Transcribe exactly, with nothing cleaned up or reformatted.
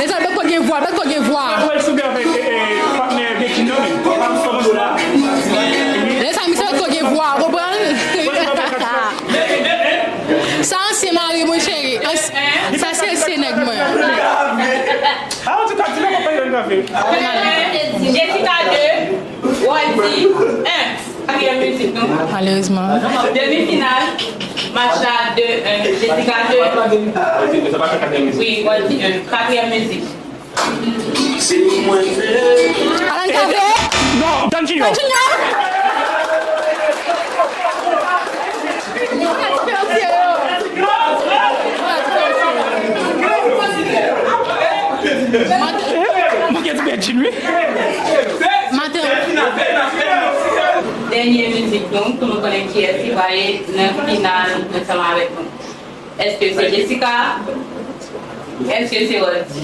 Lezòt, bèt kò gen vwa, bèt kò gen vwa. Mwen wè l sanble avèk, eh, eh, patnè Becky nan, men. Lè sa, misye bèt kò gen vwa, ou konprann? Sa ansyen mari mwen, cheri. Ans-, sa se ansyen nèg mwen. Ah, an tou ka, di nan konprann yo grave. Jessica de, Waldy un. Katriyèm mizik, non? Malerezman. Demi final, match la de un. Jessica de. Wi, Waldy un. Katriyèm mizik. Alan Cavé. Non, Dan Junior. Dan Junior. Manke ti bèt Jin, wi. Maten. Dènye mizik nou, pou nou konnen kiyès ki va ye nan final ansanm avèk nou. Èske se Jessica? Èske se Waldy?